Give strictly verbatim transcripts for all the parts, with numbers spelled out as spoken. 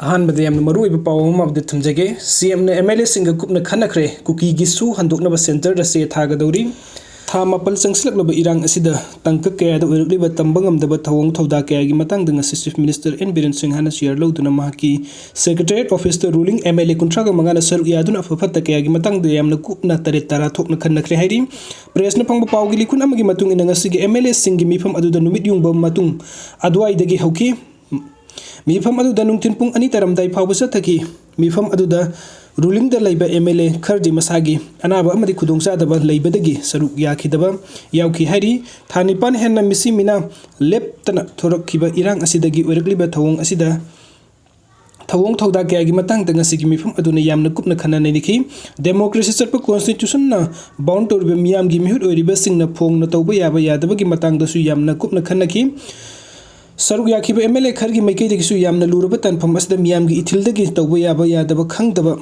ꯑꯍꯥꯟꯕꯗ ꯌꯥꯝꯅ ꯃꯔꯨꯑꯣꯏꯕ ꯄꯥꯎ ꯑꯃ ꯑꯞꯗꯦꯠ ꯊꯝꯖꯒꯦ꯫ ꯁꯤ ꯑꯦꯝꯅ ꯑꯦꯝ ꯑꯦꯜ ꯑꯦꯁꯤꯡꯒ ꯀꯨꯞꯅ ꯈꯟꯅꯈ꯭ꯔꯦ꯫ ꯀꯨꯀꯤꯒꯤꯁꯨ ꯍꯟꯗꯣꯛꯅꯕ ꯁꯦꯟꯇꯔꯗ ꯆꯦ ꯊꯥꯒꯗꯧꯔꯤ꯫ ꯊꯥ ꯃꯥꯄꯜ ꯆꯪꯁꯤꯜꯂꯛꯂꯕ ꯏꯔꯥꯡ ꯑꯁꯤꯗ ꯇꯥꯡꯀꯛ ꯀꯌꯥꯗ ꯑꯣꯏꯔꯛꯂꯤꯕ ꯇꯝꯕ ꯉꯝꯗꯕ ꯊꯧꯑꯣꯡ ꯊꯧꯗꯥ ꯀꯌꯥꯒꯤ ꯃꯇꯥꯡꯗ ꯉꯁꯤ ꯆꯤꯐ ꯃꯤꯅꯤꯁꯇꯔ ꯑꯦꯟ ꯕꯤꯔꯦꯟ ꯁꯤꯡꯍꯅ ꯆꯤꯌꯔ ꯂꯧꯗꯨꯅ ꯃꯍꯥꯛꯀꯤ ꯁꯦꯀ꯭ꯔꯦꯇꯦꯔꯤꯌꯦꯠ ꯑꯣꯐꯤꯁꯇ ꯔꯨꯂꯤꯡ ꯑꯦꯝ ꯑꯦꯜ ꯑꯦ ꯀꯨꯟꯊ꯭ꯔꯥꯒ ꯃꯉꯥꯅ ꯁꯔꯨꯛ ꯌꯥꯗꯨꯅ ꯑꯐ ꯐꯠꯇ ꯀꯌꯥꯒꯤ ꯃꯇꯥꯡꯗ ꯌꯥꯝꯅ ꯀꯨꯞꯅ ꯇꯔꯦꯠ ꯇꯔꯥ ꯊꯣꯛꯅ ꯈꯟꯅꯈ꯭ꯔꯦ ꯍꯥꯏꯔꯤ꯫ ꯄ꯭ꯔꯦꯁꯅ ꯐꯪꯕ ꯄꯥꯎꯒꯤ ꯂꯤꯈꯨꯟ ꯑꯃꯒꯤ ꯃꯇꯨꯡ ꯏꯟꯅ ꯉꯁꯤꯒꯤ ꯑꯦꯝ ꯑꯦꯜ ꯑꯦꯁꯤꯡꯒꯤ ꯃꯤꯐꯝ ꯑꯗꯨꯗ ꯅꯨꯃꯤꯠ ꯌꯨꯡꯕ ꯃꯇꯨꯡ ꯑꯗꯨꯋꯥꯏꯗꯒꯤ ꯍꯧꯈꯤ꯫ ꯃꯤꯐꯝ ꯑꯗꯨꯗ ꯅꯨꯡꯊꯤꯜ ꯄꯨꯡ ꯑꯅꯤ ꯇꯥꯔꯝꯗꯥꯏ ꯐꯥꯎꯕ ꯆꯠꯊꯈꯤ꯫ ꯃꯤꯐꯝ ꯑꯗꯨꯗ ꯔꯨꯂꯤꯡꯗ ꯂꯩꯕ ꯑꯦꯝ ꯑꯦꯜ ꯑꯦ ꯈꯔꯗꯤ ꯃꯁꯥꯒꯤ ꯑꯅꯥꯕ ꯑꯃꯗꯤ ꯈꯨꯗꯣꯡꯆꯥꯗꯕ ꯂꯩꯕꯗꯒꯤ ꯁꯔꯨꯛ ꯌꯥꯈꯤꯗꯕ ꯌꯥꯎꯈꯤ ꯍꯥꯏꯔꯤ꯫ ꯊꯥ ꯅꯤꯄꯥꯟ ꯍꯦꯟꯅ ꯃꯤꯁꯤ ꯃꯤꯅꯥ ꯂꯦꯞꯇꯅ ꯊꯣꯔꯛꯈꯤꯕ ꯏꯔꯥꯡ ꯑꯁꯤꯗꯒꯤ ꯑꯣꯏꯔꯛꯂꯤꯕ ꯊꯧꯑꯣꯡ ꯑꯁꯤꯗ ꯊꯧꯑꯣꯡ ꯊꯧꯗꯥ ꯀꯌꯥꯒꯤ ꯃꯇꯥꯡꯗ ꯉꯁꯤꯒꯤ ꯃꯤꯐꯝ ꯑꯗꯨꯅ ꯌꯥꯝꯅ ꯀꯨꯞꯅ ꯈꯟꯅ ꯅꯩꯅꯈꯤ꯫ ꯗꯦꯃꯣꯀ꯭ꯔꯦꯁꯤ ꯆꯠꯄ ꯀꯣꯟꯁꯇꯤꯇ꯭ꯌꯨꯁꯟꯅ ꯕꯥꯎꯟ ꯇꯧꯔꯤꯕ ꯃꯤꯌꯥꯝꯒꯤ ꯃꯤꯍꯨꯠ ꯑꯣꯏꯔꯤꯕꯁꯤꯡꯅ ꯐꯣꯡꯅ ꯇꯧꯕ ꯌꯥꯕ ꯌꯥꯗꯕꯒꯤ ꯃꯇꯥꯡꯗꯁꯨ ꯌꯥꯝꯅ ꯀꯨꯞꯅ ꯈꯟꯅꯈꯤ꯫ ꯁꯔꯨꯛ ꯌꯥꯈꯤꯕ ꯑꯦꯝ ꯑꯦꯜ ꯑꯦ ꯈꯔꯒꯤ ꯃꯥꯏꯀꯩꯗꯒꯤꯁꯨ ꯌꯥꯝꯅ ꯂꯨꯔꯕ ꯇꯥꯟꯐꯝ ꯑꯁꯤꯗ ꯃꯤꯌꯥꯝꯒꯤ ꯏꯊꯤꯜꯗꯒꯤ ꯇꯧꯕ ꯌꯥꯕ ꯌꯥꯗꯕ ꯈꯪꯗꯕ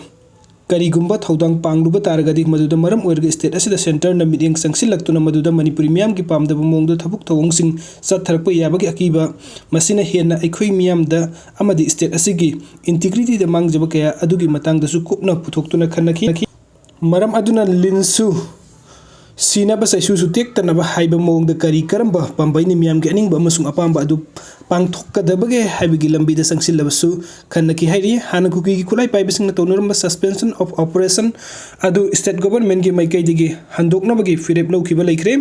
ꯀꯔꯤꯒꯨꯝꯕ ꯊꯧꯗꯥꯡ ꯄꯥꯡꯂꯨꯕ ꯇꯥꯔꯒꯗꯤ, ꯃꯗꯨꯗ ꯃꯔꯝ ꯑꯣꯏꯔꯒ ꯁ꯭ꯇꯦꯠ ꯑꯁꯤꯗ ꯁꯦꯟꯇꯔꯅ ꯃꯤꯠꯌꯦꯡ ꯆꯪꯁꯤꯜꯂꯛꯇꯨꯅ ꯃꯗꯨꯗ ꯃꯅꯤꯄꯨꯔꯤ ꯃꯤꯌꯥꯝꯒꯤ ꯄꯥꯝꯗꯕ ꯃꯑꯣꯡꯗ ꯊꯕꯛ ꯊꯧꯑꯣꯡꯁꯤꯡ ꯆꯠꯊꯔꯛꯄ ꯌꯥꯕꯒꯤ ꯑꯀꯤꯕ, ꯃꯁꯤꯅ ꯍꯦꯟꯅ ꯑꯩꯈꯣꯏ ꯃꯤꯌꯥꯝꯗ ꯑꯃꯗꯤ ꯁ꯭ꯇꯦꯠ ꯑꯁꯤꯒꯤ ꯏꯟꯇꯤꯒ꯭ꯔꯤꯇꯤꯗ ꯃꯥꯡꯖꯕ ꯀꯌꯥ ꯑꯗꯨꯒꯤ ꯃꯇꯥꯡꯗꯁꯨ ꯀꯨꯞꯅ ꯄꯨꯊꯣꯛꯇꯨꯅ ꯈꯟꯅꯈꯤ꯫ ꯃꯔꯝ ꯑꯗꯨꯅ ꯂꯤꯟꯁꯨ ꯁꯤꯅꯕ ꯆꯩꯁꯨꯁꯨ ꯇꯦꯛꯇꯅꯕ ꯍꯥꯏꯕ ꯃꯑꯣꯡꯗ ꯀꯔꯤ ꯀꯔꯝꯕ ꯄꯥꯝꯕꯩꯅ ꯃꯤꯌꯥꯝꯒꯤ ꯑꯅꯤꯡꯕ ꯑꯃꯁꯨꯡ ꯑꯄꯥꯝꯕ ꯑꯗꯨ ꯄꯥꯡꯊꯣꯛꯀꯗꯕꯒꯦ ꯍꯥꯏꯕꯒꯤ ꯂꯝꯕꯤꯗ ꯆꯪꯁꯤꯜꯂꯕꯁꯨ ꯈꯟꯅꯈꯤ ꯍꯥꯏꯔꯤ꯫ ꯍꯥꯟꯅ ꯀꯨꯀꯤꯒꯤ ꯈꯨꯠꯂꯥꯏ ꯄꯥꯏꯕꯁꯤꯡꯅ ꯇꯧꯅꯔꯝꯕ suspension of operation ꯑꯗꯨ ꯁ꯭ꯇꯦꯠ ꯒꯣꯚꯔꯟꯃꯦꯟꯠꯀꯤ ꯃꯥꯏꯀꯩꯗꯒꯤ ꯍꯟꯗꯣꯛꯅꯕꯒꯤ ꯐꯤꯔꯦꯞ ꯂꯧꯈꯤꯕ ꯂꯩꯈ꯭ꯔꯦ꯫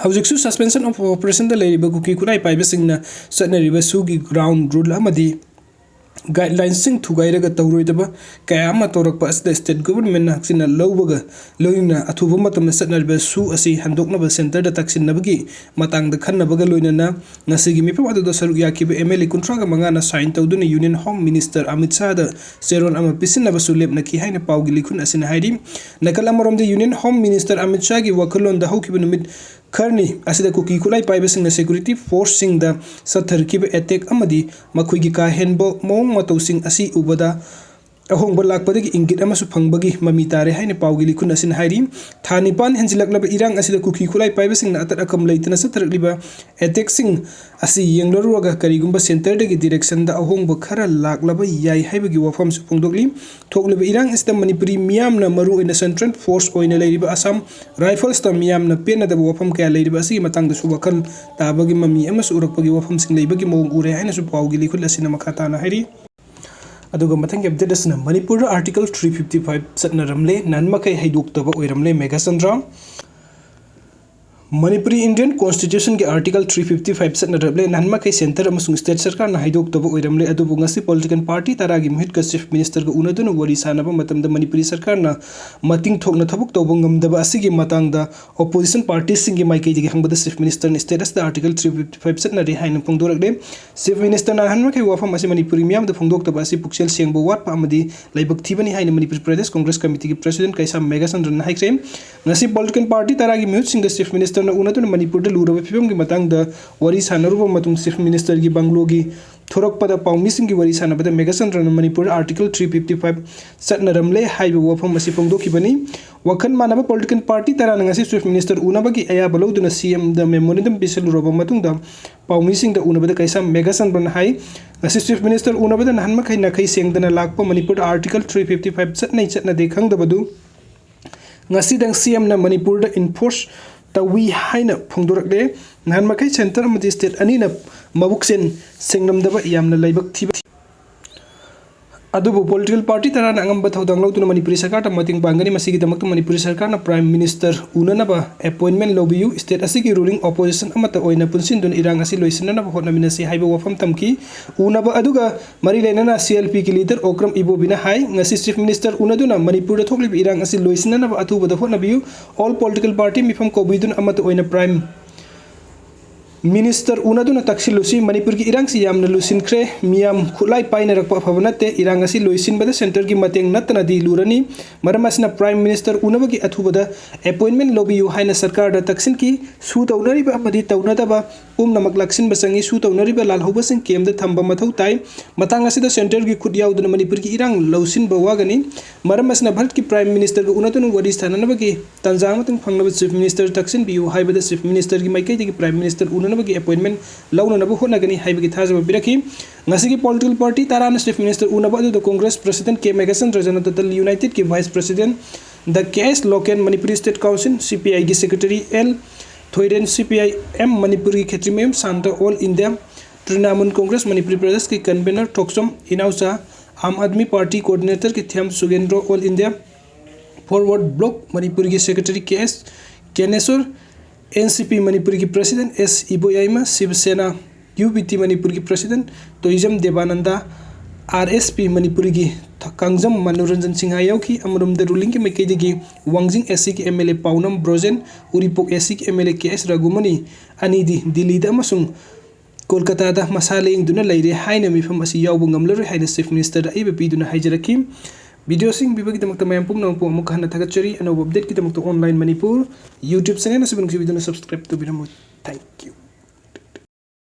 ꯍꯧꯖꯤꯛꯁꯨ suspension of operationꯗ ꯂꯩꯔꯤꯕ ꯀꯨꯀꯤ ꯈꯨꯠꯂꯥꯏ ꯄꯥꯏꯕꯁꯤꯡꯅ ꯆꯠꯅꯔꯤꯕ ꯁꯨꯒꯤ ground rule ꯑꯃꯗꯤ guidelines ꯊꯨꯒꯥꯏꯔꯒ ꯇꯧꯔꯣꯏꯗꯕ ꯀꯌꯥ ꯑꯃ ꯇꯧꯔꯛꯄ ꯑꯁꯤꯗ ꯁ꯭ꯇꯦꯠ ꯒꯣꯚꯔꯟꯃꯦꯟꯠꯅ ꯍꯛꯆꯤꯟꯅ ꯂꯧꯕꯒ ꯂꯣꯏꯅꯅ ꯑꯊꯨꯕ ꯃꯇꯝꯗ ꯆꯠꯅꯔꯤꯕ ꯁꯨ ꯑꯁꯤ ꯍꯟꯗꯣꯛꯅꯕ ꯁꯦꯟꯇꯔꯗ ꯇꯥꯛꯁꯤꯟꯅꯕꯒꯤ ꯃꯇꯥꯡꯗ ꯈꯟꯅꯕꯒ ꯂꯣꯏꯅꯅ ꯉꯁꯤꯒꯤ ꯃꯤꯐꯝ ꯑꯗꯨꯗ ꯁꯔꯨꯛ ꯌꯥꯈꯤꯕ ꯑꯦꯝ ꯑꯦꯜ ꯑꯦ ꯀꯨꯟꯊ꯭ꯔꯥꯒ ꯃꯉꯥꯅ sign ꯇꯧꯗꯨꯅ Union Home Minister ꯑꯃꯤꯠ ꯁꯥꯍꯗ ꯆꯦꯔꯣꯜ ꯑꯃ ꯄꯤꯁꯤꯟꯅꯕꯁꯨ ꯂꯦꯞꯅꯈꯤ ꯍꯥꯏꯅ ꯄꯥꯎꯒꯤ ꯂꯤꯈꯨꯟ ꯑꯁꯤꯅ ꯍꯥꯏꯔꯤ꯫ ꯅꯥꯀꯜ ꯑꯃꯔꯣꯝꯗ Union Home Minister ꯑꯃꯤꯠ ꯁꯥꯍꯒꯤ ꯋꯥꯈꯜꯂꯣꯟꯗ ꯍꯧꯈꯤꯕ ꯅꯨꯃꯤꯠ ꯈꯔꯅꯤ ꯑꯁꯤꯗ ꯀꯨꯀꯤ ꯈꯨꯠꯂꯥꯏ ꯄꯥꯏꯕꯁꯤꯡꯅ security forceꯁꯤꯡꯗ ꯆꯠꯊꯔꯛꯈꯤꯕ attack ꯑꯃꯗꯤ ꯃꯈꯣꯏꯒꯤ ꯀꯥ ꯍꯦꯟꯕ ꯃꯑꯣꯡ ꯃꯇꯧꯁꯤꯡ ꯑꯁꯤ ꯎꯕꯗ ꯑꯍꯣꯡꯕ ꯂꯥꯛꯄꯗꯒꯤ ꯏꯪꯒꯤꯠ ꯑꯃꯁꯨ ꯐꯪꯕꯒꯤ ꯃꯃꯤ ꯇꯥꯔꯦ ꯍꯥꯏꯅ ꯄꯥꯎꯒꯤ ꯂꯤꯈꯨꯟ ꯑꯁꯤꯅ ꯍꯥꯏꯔꯤ꯫ ꯊꯥ ꯅꯤꯄꯥꯟ ꯍꯦꯟꯖꯤꯜꯂꯛꯂꯕ ꯏꯔꯥꯡ ꯑꯁꯤꯗ ꯀꯨꯀꯤ ꯈꯨꯠꯂꯥꯏ ꯄꯥꯏꯕꯁꯤꯡꯅ ꯑꯇꯠ ꯑꯀꯝ ꯂꯩꯇꯅ ꯆꯠꯊꯔꯛꯂꯤꯕ ꯑꯦꯇꯦꯛꯁꯤꯡ ꯑꯁꯤ ꯌꯦꯡꯂꯔꯨꯔꯒ ꯀꯔꯤꯒꯨꯝꯕ ꯁꯦꯟꯇꯔꯗꯒꯤ ꯗꯤꯔꯦꯛꯁꯟꯗ ꯑꯍꯣꯡꯕ ꯈꯔ ꯂꯥꯛꯂꯕ ꯌꯥꯏ ꯍꯥꯏꯕꯒꯤ ꯋꯥꯐꯝꯁꯨ ꯐꯣꯡꯗꯣꯛꯂꯤ꯫ ꯊꯣꯛꯂꯤꯕ ꯏꯔꯥꯡ ꯑꯁꯤꯗ ꯃꯅꯤꯄꯨꯔꯤ ꯃꯤꯌꯥꯝꯅ ꯃꯔꯨꯑꯣꯏꯅ ꯁꯦꯟꯇ꯭ꯔꯦꯜ ꯐꯣꯔꯁ ꯑꯣꯏꯅ ꯂꯩꯔꯤꯕ ꯑꯁꯥꯝ ꯔꯥꯏꯐꯜꯁꯇ ꯃꯤꯌꯥꯝꯅ ꯄꯦꯟꯅꯗꯕ ꯋꯥꯐꯝ ꯀꯌꯥ ꯂꯩꯔꯤꯕ ꯑꯁꯤꯒꯤ ꯃꯇꯥꯡꯗꯁꯨ ꯋꯥꯈꯜ ꯇꯥꯕꯒꯤ ꯃꯃꯤ ꯑꯃꯁꯨ ꯎꯔꯛꯄꯒꯤ ꯋꯥꯐꯝꯁꯤꯡ ꯂꯩꯕꯒꯤ ꯃꯑꯣꯡ ꯎꯔꯦ ꯍꯥꯏꯅꯁꯨ ꯄꯥꯎꯒꯤ ꯂꯤꯈꯨꯟ ꯑꯁꯤꯅ ꯃꯈꯥ ꯇꯥꯅ ꯍꯥꯏꯔꯤ꯫ ꯑꯗꯨꯒ ꯃꯊꯪꯒꯤ ꯑꯞꯗꯦꯠ ꯑꯁꯤꯅ ꯃꯅꯤꯄꯨꯔꯗ Article three fifty five ꯆꯠꯅꯔꯝꯂꯦ, ꯅꯍꯥꯟ ꯃꯈꯩ ꯍꯩꯗꯣꯛꯇꯕ ꯑꯣꯏꯔꯝꯂꯦ Meghachandra. Manipuri Indian Constitutionꯒꯤ Article three fifty five ꯆꯠꯅꯔꯝꯂꯦ, ꯅꯍꯥꯟ ꯃꯈꯩ ꯁꯦꯟꯇꯔ ꯑꯃꯁꯨꯡ ꯁ꯭ꯇꯦꯠ ꯁꯔꯀꯥꯔꯅ ꯍꯩꯗꯣꯛꯇꯕ ꯑꯣꯏꯔꯝꯂꯦ꯫ ꯑꯗꯨꯕꯨ ꯉꯁꯤ ꯄꯣꯂꯤꯇꯤꯀꯦꯜ ꯄꯥꯔꯇꯤ ꯇꯔꯥꯒꯤ ꯃꯤꯍꯨꯠꯀ ꯆꯤꯐ ꯃꯤꯅꯤꯁꯇꯔꯒ ꯎꯅꯗꯨꯅ ꯋꯥꯔꯤ ꯁꯥꯟꯅꯕ ꯃꯇꯝꯗ ꯃꯅꯤꯄꯨꯔꯤ ꯁꯔꯀꯥꯔꯅ ꯃꯇꯤꯡ ꯊꯣꯛꯅ ꯊꯕꯛ ꯇꯧꯕ ꯉꯝꯗꯕ ꯑꯁꯤꯒꯤ ꯃꯇꯥꯡꯗ ꯑꯣꯄꯣꯖꯤꯁꯟ ꯄꯥꯔꯇꯤꯁꯤꯡꯒꯤ ꯃꯥꯏꯀꯩꯗꯒꯤ ꯍꯪꯕꯗ ꯆꯤꯐ ꯃꯤꯅꯤꯁꯇꯔꯅ ꯁ꯭ꯇꯦꯠ ꯑꯁꯤꯗ Article three fifty five ꯆꯠꯅꯔꯤ ꯍꯥꯏꯅ ꯐꯣꯡꯗꯣꯔꯛꯂꯦ꯫ ꯆꯤꯐ ꯃꯤꯅꯤꯁꯇꯔꯅ ꯅꯍꯥꯟ ꯃꯈꯩ ꯋꯥꯐꯝ ꯑꯁꯤ ꯃꯅꯤꯄꯨꯔꯤ ꯃꯤꯌꯥꯝꯗ ꯐꯣꯡꯗꯣꯛꯇꯕ ꯑꯁꯤ ꯄꯨꯛꯆꯦꯜ ꯁꯦꯡꯕ ꯋꯥꯠꯄ ꯑꯃꯗꯤ ꯂꯥꯏꯕꯛ ꯊꯤꯕꯅꯤ ꯍꯥꯏꯅ ꯃꯅꯤꯄꯨꯔ ꯄ꯭ꯔꯗꯦꯁ ꯀꯣꯡꯒ꯭ꯔꯦꯁ ꯀꯃꯤꯇꯤꯒꯤ ꯄ꯭ꯔꯁꯤꯗꯦꯟ ꯀꯩꯁꯥꯝ ꯃꯦꯘꯆꯟꯗ꯭ꯔꯅ ꯍꯥꯏꯈ꯭ꯔꯦ꯫ ꯉꯁꯤ ꯄꯣꯂꯤꯇꯤꯀꯦꯜ ꯄꯥꯔꯇꯤ ꯇꯔꯥꯒꯤ ꯃꯤꯍꯨꯠꯁꯤꯡꯒ ꯆꯤꯐ ꯃꯤꯅꯤꯁꯇꯔꯅ ꯎꯅꯗꯨꯅ ꯃꯅꯤꯄꯨꯔꯗ ꯂꯨꯔꯕ ꯐꯤꯕꯝꯒꯤ ꯃꯇꯥꯡꯗ ꯋꯥꯔꯤ ꯁꯥꯟꯅꯔꯨꯕ ꯃꯇꯨꯡ ꯆꯤꯐ ꯃꯤꯅꯤꯁꯇꯔꯒꯤ ꯕꯪꯒ꯭ꯂꯣꯒꯤ ꯊꯣꯔꯛꯄꯗ ꯄꯥꯎꯃꯤꯁꯤꯡꯒꯤ ꯋꯥꯔꯤ ꯁꯥꯟꯅꯕꯗ ꯃꯦꯘꯆꯟꯗ꯭ꯔꯅ ꯃꯅꯤꯄꯨꯔꯗ Article three fifty five ꯆꯠꯅꯔꯝꯂꯦ ꯍꯥꯏꯕ ꯋꯥꯐꯝ ꯑꯁꯤ ꯐꯣꯡꯗꯣꯛꯈꯤꯕꯅꯤ꯫ ꯋꯥꯈꯜ ꯃꯥꯟꯅꯕ ꯄꯣꯂꯤꯇꯤꯀꯦꯜ ꯄꯥꯔꯇꯤ ꯇꯔꯥꯅ ꯉꯁꯤ ꯆꯤꯐ ꯃꯤꯅꯤꯁꯇꯔ ꯎꯅꯕꯒꯤ ꯑꯌꯥꯕ ꯂꯧꯗꯨꯅ ꯁꯤ ꯑꯦꯝꯗ ꯃꯦꯃꯣꯔꯦꯟꯗꯝ ꯄꯤꯁꯤꯜꯂꯨꯔꯕ ꯃꯇꯨꯡꯗ ꯄꯥꯎꯃꯤꯁꯤꯡꯗ ꯎꯅꯕꯗ ꯀꯩꯁꯥꯝ ꯃꯦꯘꯆꯟꯗ꯭ꯔꯅ ꯍꯥꯏ, ꯉꯁꯤ ꯆꯤꯐ ꯃꯤꯅꯤꯁꯇꯔ ꯎꯅꯕꯗ ꯅꯍꯥꯟ ꯃꯈꯩ ꯅꯥꯈꯩ ꯁꯦꯡꯗꯅ ꯂꯥꯛꯄ ꯃꯅꯤꯄꯨꯔꯗ Article three fifty five ꯆꯠꯅꯩ ꯆꯠꯅꯗꯦ ꯈꯪꯗꯕꯗꯨ ꯉꯁꯤꯗꯪ ꯁꯤ ꯑꯦꯝꯅ ꯃꯅꯤꯄꯨꯔꯗ ꯏꯟꯐꯣꯔꯁ ꯇꯧꯏ ꯍꯥꯏꯅ ꯐꯣꯡꯗꯣꯔꯛꯂꯦ꯫ ꯅꯍꯥꯟ ꯃꯈꯩ ꯁꯦꯟꯇꯔ ꯑꯃꯗꯤ ꯁ꯭ꯇꯦꯠ ꯑꯅꯤꯅ ꯃꯕꯨꯛꯆꯦꯜ ꯁꯦꯡꯂꯝꯗꯕ ꯌꯥꯝꯅ ꯂꯥꯏꯕꯛ ꯊꯤꯕ꯫ ꯑꯗꯨꯕꯨ ꯄꯣꯂꯤꯇꯤꯀꯦꯜ ꯄꯥꯔꯇꯤ ꯇꯔꯥꯅ ꯑꯉꯝꯕ ꯊꯧꯗꯥꯡ ꯂꯧꯗꯨꯅ ꯃꯅꯤꯄꯨꯔꯤ ꯁꯔꯀꯥꯔꯗ ꯃꯇꯦꯡ ꯄꯥꯡꯒꯅꯤ꯫ ꯃꯁꯤꯒꯤꯗꯃꯛꯇ ꯃꯅꯤꯄꯨꯔꯤ ꯁꯔꯀꯥꯔꯅ ꯄ꯭ꯔꯥꯏꯝ ꯃꯤꯅꯤꯁꯇꯔ ꯎꯅꯅꯕ ꯑꯦꯄꯣꯏꯟꯃꯦꯟ ꯂꯧꯕꯤꯌꯨ꯫ ꯁ꯭ꯇꯦꯠ ꯑꯁꯤꯒꯤ ꯔꯨꯂꯤꯡ ꯑꯣꯄꯣꯖꯤꯁꯟ ꯑꯃꯠꯇ ꯑꯣꯏꯅ ꯄꯨꯟꯁꯤꯟꯗꯨꯅ ꯏꯔꯥꯡ ꯑꯁꯤ ꯂꯣꯏꯁꯤꯟꯅꯅꯕ ꯍꯣꯠꯅꯃꯤꯟꯅꯁꯤ ꯍꯥꯏꯕ ꯋꯥꯐꯝ ꯊꯝꯈꯤ꯫ ꯎꯅꯕ ꯑꯗꯨꯒ ꯃꯔꯤ ꯂꯩꯅꯅ ꯁꯤ ꯑꯦꯜ ꯄꯤꯒꯤ ꯂꯤꯗꯔ ꯑꯣꯀ꯭ꯔꯝ ꯏꯕꯣꯕꯤꯅ ꯍꯥꯏ, ꯉꯁꯤ ꯆꯤꯐ ꯃꯤꯅꯤꯁꯇꯔ ꯎꯅꯗꯨꯅ ꯃꯅꯤꯄꯨꯔꯗ ꯊꯣꯛꯂꯤꯕ ꯏꯔꯥꯡ ꯑꯁꯤ ꯂꯣꯏꯁꯤꯟꯅꯅꯕ ꯑꯊꯨꯕꯗ ꯍꯣꯠꯅꯕꯤꯌꯨ꯫ ꯑꯣꯜ ꯄꯣꯂꯤꯇꯤꯀꯦꯜ ꯄꯥꯔꯇꯤ ꯃꯤꯐꯝ ꯀꯧꯕꯤꯗꯨꯅ ꯑꯃꯠꯇ ꯑꯣꯏꯅ ꯄ꯭ꯔꯥꯏꯝ Minister ꯎꯅꯗꯨꯅ ꯇꯛꯁꯤꯜꯂꯨꯁꯤ꯫ ꯃꯅꯤꯄꯨꯔꯒꯤ ꯏꯔꯥꯡꯁꯤ ꯌꯥꯝꯅ ꯂꯨꯁꯤꯟꯈ꯭ꯔꯦ꯫ ꯃꯤꯌꯥꯝ ꯈꯨꯠꯂꯥꯏ ꯄꯥꯏꯅꯔꯛꯄ ꯑꯐꯕ ꯅꯠꯇꯦ꯫ ꯏꯔꯥꯡ ꯑꯁꯤ ꯂꯣꯏꯁꯤꯟꯕꯗ centreꯒꯤ ꯃꯇꯦꯡ ꯅꯠꯇꯅꯗꯤ ꯂꯨꯔꯅꯤ꯫ ꯃꯔꯝ ꯑꯁꯤꯅ Prime Minister ꯎꯅꯕꯒꯤ ꯑꯊꯨꯕꯗ appointment ꯂꯧꯕꯤꯌꯨ ꯍꯥꯏꯅ ꯁꯔꯀꯥꯔꯗ ꯇꯛꯁꯤꯟꯈꯤ꯫ ꯁꯨ ꯇꯧꯅꯔꯤꯕ ꯑꯃꯗꯤ ꯇꯧꯅꯗꯕ ꯄꯨꯝꯅꯃꯛ ꯂꯥꯛꯁꯤꯟꯕ ꯆꯪꯏ꯫ ꯁꯨ ꯇꯧꯅꯔꯤꯕ ꯂꯥꯜꯍꯧꯕꯁꯤꯡ camp ꯊꯝꯕ ꯃꯊꯧ ꯇꯥꯏ꯫ ꯃꯇꯥꯡ ꯑꯁꯤꯗ centreꯒꯤ ꯈꯨꯠ ꯌꯥꯎꯗꯅ ꯃꯅꯤꯄꯨꯔꯒꯤ ꯏꯔꯥꯡ ꯂꯧꯁꯤꯟꯕ ꯋꯥꯒꯅꯤ꯫ ꯃꯔꯝ ꯑꯁꯤꯅ ꯚꯥꯔꯠꯀꯤ Prime Ministerꯒ ꯎꯅꯗꯨꯅ ꯋꯥꯔꯤ ꯁꯥꯟꯅꯅꯕꯒꯤ ꯇꯥꯟꯖꯥ ꯑꯃꯇꯪ ꯐꯪꯅꯕ Chief Minister ꯇꯛꯁꯤꯟꯕꯤꯌꯨ ꯍꯥꯏꯕꯗ Chief Ministerꯒꯤ ꯃꯥꯏꯀꯩꯗꯒꯤ Prime Minister ꯎꯅꯅꯕꯒꯤ appointment ꯂꯧꯅꯅꯕ ꯍꯣꯠꯅꯒꯅꯤ ꯍꯥꯏꯕꯒꯤ ꯊꯥꯖꯕ ꯄꯤꯔꯛꯈꯤ꯫ ꯉꯁꯤꯒꯤ political party ꯇꯔꯥꯅ Chief Minister ꯎꯅꯕ ꯑꯗꯨꯗ Congress President ꯀꯦ ꯃꯦꯘꯆꯟꯗ꯭ꯔ, ꯖꯅꯇꯥ ꯗꯜ Unitedꯀꯤ Vice President ꯗ ꯀꯦ ꯑꯦꯁ ꯂꯣꯀꯦꯟ, Manipuri State Council, ꯁꯤ ꯄꯤ ꯑꯥꯏꯒꯤ Secretary ꯑꯦꯜ ꯊꯣꯏꯔꯦꯟ, ꯁꯤ ꯄꯤ ꯑꯥꯏ ꯑꯦꯝ ꯃꯅꯤꯄꯨꯔꯒꯤ ꯈꯦꯇ꯭ꯔꯤꯃꯌꯨꯝ Santa, All India Trinamool Congress Manipuri Pradesh ꯀꯤ convener Thokchom Inaocha, Aam Aadmi Party coordinator Keithem Sugendro, All India Forward Bloc ꯃꯅꯤꯄꯨꯔꯒꯤ Secretary K S Kenesore, N C P ꯃꯅꯤꯄꯨꯔꯒꯤ President S Iboyaima, Shiv Sena U B T ꯃꯅꯤꯄꯨꯔꯒꯤ President Toijam Debananda, R S P ꯃꯅꯤꯄꯨꯔꯒꯤ ꯊ-, ꯀꯥꯡꯖꯝ ꯃꯅꯣꯔꯟꯖꯟ ꯁꯤꯡꯍ ꯌꯥꯎꯈꯤ꯫ ꯑꯃꯔꯣꯝꯗ rulingꯒꯤ ꯃꯥꯏꯀꯩꯗꯒꯤ ꯋꯥꯡꯖꯤꯡ ꯑꯦꯁ ꯁꯤꯒꯤ ꯑꯦꯝ ꯑꯦꯜ ꯑꯦ ꯄꯥꯎꯅꯝ ꯕ꯭ꯔꯣꯖꯦꯟ, ꯎꯔꯤꯄꯣꯛ ꯑꯦꯁ ꯁꯤꯒꯤ ꯑꯦꯝ ꯑꯦꯜ ꯑꯦ ꯀꯦ ꯑꯦꯁ ꯔꯘꯨꯃꯅꯤ ꯑꯅꯤꯗꯤ ꯗꯤꯜꯂꯤꯗ ꯑꯃꯁꯨꯡ ꯀꯣꯜꯀꯇꯥꯗ ꯃꯁꯥ ꯂꯥꯌꯦꯡꯗꯨꯅ ꯂꯩꯔꯦ ꯍꯥꯏꯅ ꯃꯤꯐꯝ ꯑꯁꯤ ꯌꯥꯎꯕ ꯉꯝꯂꯔꯣꯏ ꯍꯥꯏꯅ Chief Ministerꯗ ꯑꯏꯕ ꯄꯤꯗꯨꯅ ꯍꯥꯏꯖꯔꯛꯈꯤ꯫ Videoꯁꯤꯡ ꯄꯤꯕꯒꯤꯗꯃꯛꯇ ꯃꯌꯥꯝ ꯄꯨꯝꯅꯃꯛꯄꯨ ꯑꯃꯨꯛ ꯍꯟꯅ ꯊꯥꯒꯠꯆꯔꯤ꯫ ꯑꯅꯧꯕ updateꯀꯤꯗꯃꯛꯇ Online Manipur YouTube channel ꯑꯁꯤꯕꯨ ꯅꯨꯡꯁꯤꯕꯤꯗꯨꯅ subscribe ꯇꯧꯕꯤꯔꯝꯃꯨ꯫ Thank you꯫